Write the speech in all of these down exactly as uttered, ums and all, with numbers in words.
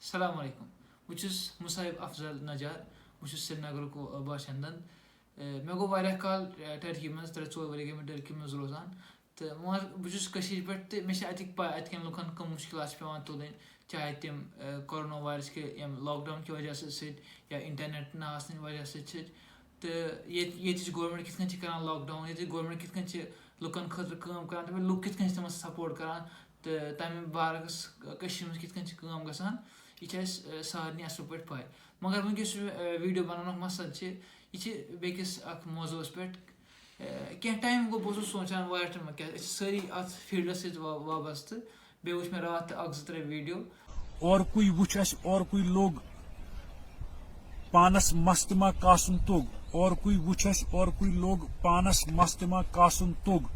السلام علیکم۔ بہٕ چھُس مصعب افضل نجار۔ بہٕ چھُس سرینگرُک، آ، باشندٕ۔ آ، مےٚ گوٚو واریاہ کال، آ، ٹرکی منٛز، ترٛےٚ ژور ؤری گٔے مےٚ ٹرکی منٛز روزان۔ تہٕ مگر بہٕ چھُس کٔشیٖرِ پٮ۪ٹھ، تہٕ مےٚ چھِ اَتِکۍ پَے، اَتہِ کٮ۪ن لُکَن کَم مُشکِلات چھِ پٮ۪وان تُلٕنۍ، چاہے تِم، آ، کورونا وایرَس کہِ ییٚمہِ لاک ڈاوُن کہِ وجہ سۭتۍ سۭتۍ یا اِنٹرنیٹ نہ آسنہٕ وجہ سۭتۍ سۭتۍ۔ تہٕ ییٚتہِ، ییٚتِچ گورمٮ۪نٛٹ کِتھ کٔنۍ چھِ کَران لاک ڈاوُن، ییٚتِچ گورمٮ۪نٛٹ کِتھ کٔنۍ چھِ لُکَن خٲطرٕ کٲم کَران، تہٕ بیٚیہِ لُکھ کِتھ کٔنۍ چھِ تِمَن سپوٹ کَران، تہٕ تَمہِ برعکس کٔشیٖرِ منٛز کِتھ کٔنۍ چھِ کٲم گژھان، یہِ چھِ اَسہِ، آ، سارنٕے اَصٕل پٲٹھۍ پَے۔ مگر وٕنکیٚس یُس مےٚ، آ، ویٖڈیو بَناونُک مقصد چھِ، یہِ چھِ بیٚکِس اَکھ موضوعَس پٮ۪ٹھ۔ آ، کینٛہہ ٹایم گوٚو بہٕ اوسُس سونٛچان وارٕ ما کیٛاہ، أسۍ چھِ سٲری اَتھ فیٖلڈَس سۭتۍ وا-، وابستہٕ۔ بیٚیہِ وٕچھ مےٚ راتھ تہِ اَکھ زٕ ترٛےٚ ویٖڈیو۔ اور کوئی وٕچھ اَسہِ، اور کوئی لوٚگ پانَس مَس تہِ ما کاسُن توٚگ، اور کوئی وٕچھ اَسہِ، اور کوئی لوٚگ پانَس مَس تہِ ما کاسُن توٚگ۔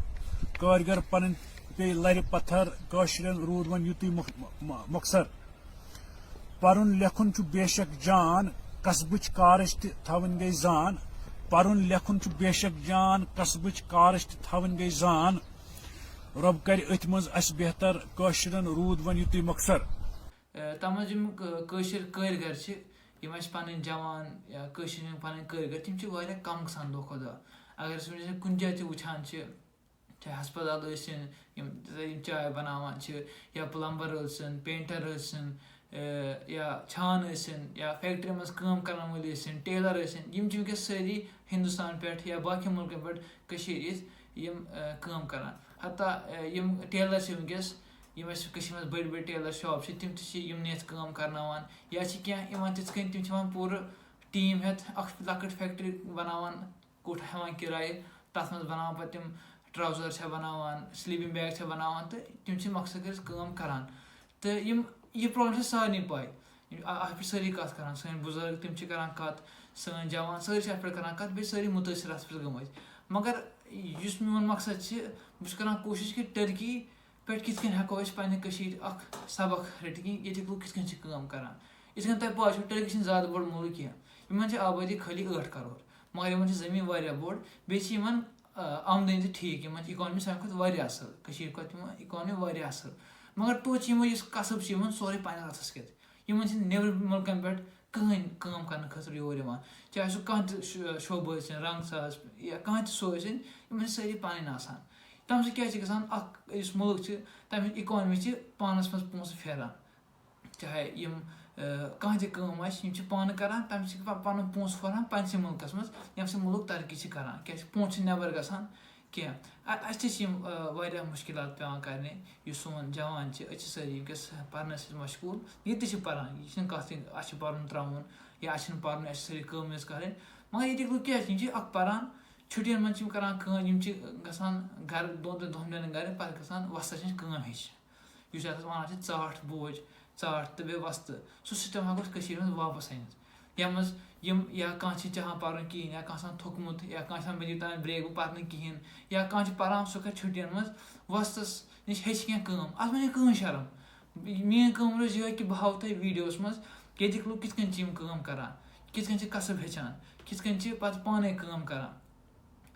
کٲرۍگر پَنٕنۍ پیٚیہِ لَرِ پَتھر، کٲشرٮ۪ن روٗد وۄنۍ یُتُے مۄخ-، مۄ-، مۄخصر۔ پَرُن لیکھُن چھُ بے شک جان، کسبٕچ کارٕچ تہِ تھاوٕنۍ گٔے زان۔ پَرُن لیکھُن چھُ بے شک جان، کسبٕچ کارٕچ تہِ تھاوٕنۍ گٔے زان۔ رۄب کَرِ أتھۍ منٛز اَسہِ بہتر، کٲشرٮ۪ن روٗد وۄنۍ یُتُے مۄخصر۔ آ، تَتھ منٛز یِم کٲ-، کٲشِر کٲرۍگر چھِ، یِم اَسہِ پَنٕنۍ جوان یا کٲشِر یِم پَنٕنۍ کٲرۍگر، تِم چھِ واریاہ کَم گژھان دۄہ کھۄتہٕ دۄہ۔ اگر أسۍ وٕنکیٚس کُنہِ جایہِ تہِ وٕچھان چھِ، چاہے ہسپتال ٲسِن، یِم، یِم چاے بناوان چھِ، یا پلمبر ٲسِن، پینٹر ٲسِن، اے، یا چھان ٲسِن، یا فیکٹری منٛز کٲم کرن وٲلۍ ٲسِن، ٹیلر ٲسِن، یِم چھِ وٕنکیٚس سٲری ہندوستان پٮ۪ٹھ یا باقین مُلکن پٮ۪ٹھ کٔشیٖرِ یِتھ یِم، اے، کٲم کران۔ حتیٰ، اے، یِم ٹیلر چھِ وٕنکیٚس، یِم اَسہِ کٔشیٖرِ منٛز بٔڑۍ بٔڑۍ ٹیلر شاپ چھِ، تِم تہِ چھِ یِمنٕے یَتھ کٲم کرناوان۔ یا چھِ کینٛہہ یِوان تِتھ کٔنۍ، تِم چھِ یِوان پوٗرٕ ٹیٖم ہٮ۪تھ اکھ لۄکٕٹ فیکٹری بناوان، کوٹھ ہٮ۪وان کِرایہِ، تَتھ منٛز بَناوان پَتہٕ تِم ٹراوزر چھِ بَناوان، سلیٖپِنٛگ بیگ چھِ بَناوان، تہٕ تِم چھِ مۄخصر کٔرِتھ کٲم کَران۔ تہٕ یِم، یہِ پرابلم چھِ سارنٕے پَے۔ یِم اَ-، اَتھ پٮ۪ٹھ سٲری کَتھ کَران، سٲنۍ بُزرگ تِم چھِ کَران کَتھ، سٲنۍ جوان سٲری چھِ اَتھ پٮ۪ٹھ کَران کَتھ، بیٚیہِ سٲری مُتٲثر اَتھ پٮ۪ٹھ گٔمٕتۍ۔ مگر یُس میون مقصد چھِ، بہٕ چھُس کَران کوٗشِش کہِ ٹرکی پٮ۪ٹھ کِتھ کٔنۍ ہٮ۪کو أسۍ پنٛنہِ کٔشیٖرِ اَکھ سبق رٔٹِتھ کہِ ییٚتِکۍ لُکھ کِتھ کٔنۍ چھِ کٲم کَران۔ یِتھ کٔنۍ تۄہہِ پَے چھُو، ٹرکی چھِنہٕ زیادٕ بوٚڑ مُلک کینٛہہ، یِمَن چھِ آبٲدی خٲلی ٲٹھ کَرور، مگر یِمَن چھِ زٔمیٖن واریاہ بوٚڑ، بیٚیہِ چھِ یِمَن، آ، آمدنی تہِ ٹھیٖک، یِمَن چھِ اِکانمی سانہِ کھۄتہٕ واریاہ اَصٕل، کٔشیٖرِ کھۄتہٕ یِمَن اِکانمی واریاہ اَصٕل۔ مگر توتہِ چھِ یِمَن یُس قصب چھِ یِمَن سورُے پنٛنِس اَتھَس کٮ۪تھ، یِمَن چھِنہٕ نیٚبرِمٮ۪ن مُلکَن پٮ۪ٹھ کٕہٕنۍ کٲم کَرنہٕ خٲطرٕ یور یِوان، چاہے سُہ کانٛہہ تہِ شُ-، شوبہٕ ٲسِن، رنٛگ ساز یا کانٛہہ تہِ سُہ ٲسِن، یِمَن چھِ سٲری پَنٕنۍ آسان۔ تَمہِ سۭتۍ کیٛاہ چھِ گژھان؟ اَکھ یُس مُلک چھِ، تَمِچ اِکانمی چھِ پانَس منٛز پونٛسہٕ پھیران۔ چاہے یِم، آ، کانٛہہ تہِ کٲم آسہِ، یِم چھِ پانہٕ کَران، تَمہِ سۭتۍ چھِ پَ-، پَنُن پونٛسہٕ ہُران پنٛنِسٕے مُلکَس منٛز، ییٚمہِ سۭتۍ مُلک ترقی چھِ کَران، کیٛازِ پونٛسہٕ چھِ نٮ۪بَر گژھان کینٛہہ۔ اَ-، اَسہِ تہِ چھِ یِم، آ، واریاہ مُشکلات پٮ۪وان کَرنہِ۔ یُس سون جوان چھِ، أسۍ چھِ سٲری وٕنکیٚس پَرنَس سۭتۍ مشغوٗل، ییٚتہِ تہِ چھِ پَران، یہِ چھِنہٕ کَتھ کہِ اَسہِ چھِ پَرُن ترٛاوُن یا اَسہِ چھِنہٕ پَرُن، اَسہِ چھِ سٲری کٲم یٲژ کَرٕنۍ۔ مگر ییٚتِکۍ لُکھ کیٛاہ چھِ؟ یِم چھِ اَکھ پَران، چھُٹیَن منٛز چھِ یِم کَران کٲم، یِم چھِ گژھان گَرٕ دۄن ترٛٮ۪ن دۄہَن نیران گَرِ، پَتہٕ گژھان وۄستَس نِش کٲم ہیٚچھِ۔ یُس یَتھ أسۍ وَنان چھِ ژاٹھ بوج، ژاٹھ تہٕ بیٚیہِ وۄستہٕ، سُہ سِسٹَم ہٮ۪کو أسۍ کٔشیٖرِ منٛز واپَس أنِتھ۔ یَتھ منٛز یِم یا کانٛہہ چھِ چاہان پَرُن کِہیٖنۍ، یا کانٛہہ چھِ آسان تھوٚکمُت، یا کانٛہہ چھِ آسان، "مےٚ دِیِو تام برٛیک، بہٕ پَرٕ نہٕ کِہیٖنۍ"، یا کانٛہہ چھِ پَران، سُہ کَرِ چھُٹیَن منٛز وۄستَس نِش ہیٚچھِ کینٛہہ کٲم، اَتھ منٛز چھِنہٕ کٕہٕنۍ شرم۔ میٛٲنۍ کٲم روزِ یِہوٚے کہِ بہٕ ہاوٕ تۄہہِ ویٖڈیوَس منٛز کہِ ییٚتِکۍ لُکھ کِتھ کٔنۍ چھِ یِم کٲم کَران، کِتھ کٔنۍ چھِ کَسٕب ہیٚچھان، کِتھ کٔنۍ چھِ پَتہٕ پانَے کٲم کَران۔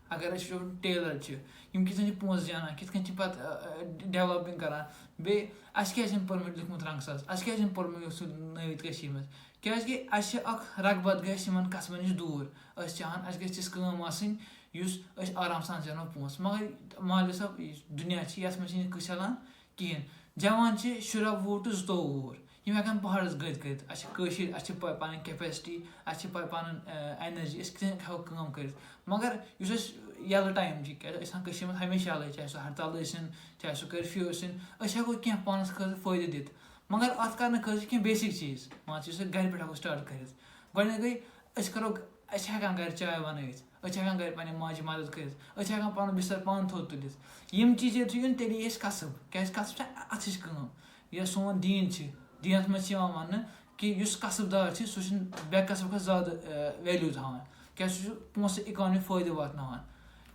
اگر أسۍ وٕچھو ٹیلر چھِ، یِم کِتھ کٔنۍ چھِ پونٛسہٕ زینان، کِتھ کٔنۍ چھِ پَتہٕ، ٲں، ٲں، ڈیولپِنٛگ کَران۔ بیٚیہِ اَسہِ کیٛازِ چھِنہٕ پوٚرمُت لیوٚکھمُت رنٛگ ساز؟ اَسہِ کیٛازِ چھِنہٕ پوٚرمُت لیوٚکھمُت نٲوِتھ کٔشیٖرِ منٛز؟ کیٛازِکہِ اَسہِ چھِ اَکھ رغبت گٔے اَسہِ یِمَن قصبَن نِش دوٗر۔ أسۍ چاہان اَسہِ گژھِ تِژھ کٲم آسٕنۍ یُس أسۍ آرام سان زینو پونٛسہٕ۔ مگر مولوی صٲب، یُس دُنیا چھِ، یَتھ منٛز چھِنہٕ یہِ قٕصہٕ چَلان کِہیٖنۍ۔ جوان چھِ شُراہ وُہُر ٹُو زٕتووُہ وُہُر، یِم ہٮ۪کَن پہاڑَس گٔدۍ کٔرِتھ۔ اَسہِ چھِ کٲشِرۍ، اَسہِ چھِ پَے پَنٕنۍ capacity، اَسہِ چھِ پَے پَنُن، ٲں، energy، أسۍ کِتھ کٔنۍ ہٮ۪کو کٲم کٔرِتھ۔ مگر یُس اَسہِ یَلہٕ time چھِ، کیٛازِ أسۍ آسان کٔشیٖرِ منٛز ہمیشہِ یَلَے، چاہے سُہ ہرتال ٲسِن، چاہے سُہ curfew ٲسِن، أسۍ ہٮ۪کو کینٛہہ پانَس خٲطرٕ فٲیدٕ دِتھ۔ مگر اَتھ کَرنہٕ خٲطرٕ چھِ کینٛہہ basic چیٖز، مان ژٕ، یُس أسۍ گَرِ پٮ۪ٹھ ہٮ۪کو start کٔرِتھ۔ گۄڈٕنٮ۪تھ گٔے، أسۍ کَرو، أسۍ چھِ ہٮ۪کان گَرِ چاے بَنٲوِتھ، أسۍ چھِ ہٮ۪کان گَرِ پنٛنہِ ماجہِ مَدَد کٔرِتھ، أسۍ چھِ ہٮ۪کان پَنُن بِستَر پانہٕ تھوٚد تُلِتھ۔ یِم چیٖز ییٚلہِ چھِ یُن، تیٚلہِ یی اَسہِ کَسٕب، کیٛازِ کَسٕب چھِ اَتھٕچ کٲم۔ یا سون دیٖن چھِ، دیٖنَس منٛز چھِ یِوان وَننہٕ کہِ یُس کَسٕب دار چھِ، سُہ چھُنہٕ بے کَسٕب کھۄتہٕ زیادٕ، ٲں، value تھاوان، کیٛازِ سُہ چھُ پونٛسہٕ economy فٲیدٕ واتناوان۔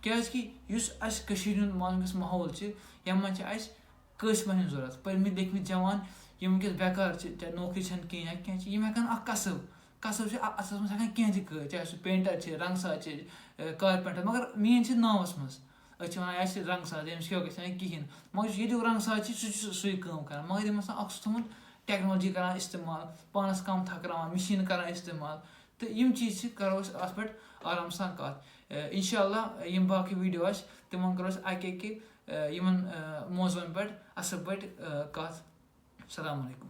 کیٛازِکہِ یُس اَسہِ کٔشیٖرِ ہُنٛد وٕنکیٚس ماحول چھِ، یَتھ منٛز چھِ اَسہِ کٲشرٮ۪ن ہٕنٛز ضوٚرَتھ۔ پٔرۍمٕتۍ لیٚکھمٕتۍ جوان، یِم وٕنکیٚس بیکار چھِ، چاہے نوکری چھَنہٕ کِہیٖنۍ یا کینٛہہ چھِ، یِم ہٮ۪کَن اَکھ کَسٕب، کَسٕب چھِ اَ-، اَتھَس منٛز ہٮ۪کان کینٛہہ تہِ کٔرِتھ، چاہے سُہ painter چھِ، رنٛگ ساز چھِ، اے، carpenter، مگر main چھِ ناوَس منٛز۔ أسۍ چھِ وَنان، "اَسہِ چھِ رنٛگ ساز، أمِس کیٛاہ گژھِ نہٕ کِہیٖنۍ۔" مگر یُس ییٚتیُک رنٛگ ساز چھِ، سُہ چھِ سُہ-، سُے کٲم کَران، مگر یِم آسان اَکھ سُہ تھوٚمُت ٹیکنالوجی کَران استعمال، پانَس کَم تھَکراوان، مِشیٖن کَران استعمال، تہٕ یِم چیٖز چھِ، کَرو أسۍ اَتھ پٮ۪ٹھ آرام سان کَتھ۔ اِنشاء اللہ یِم باقٕے ویٖڈیو آسہِ، تِمَن کَرو أسۍ اَکہِ اَکہِ یِمَن موضوعن پٮ۪ٹھ اَصٕل پٲٹھۍ کَتھ۔ السلام علیکم۔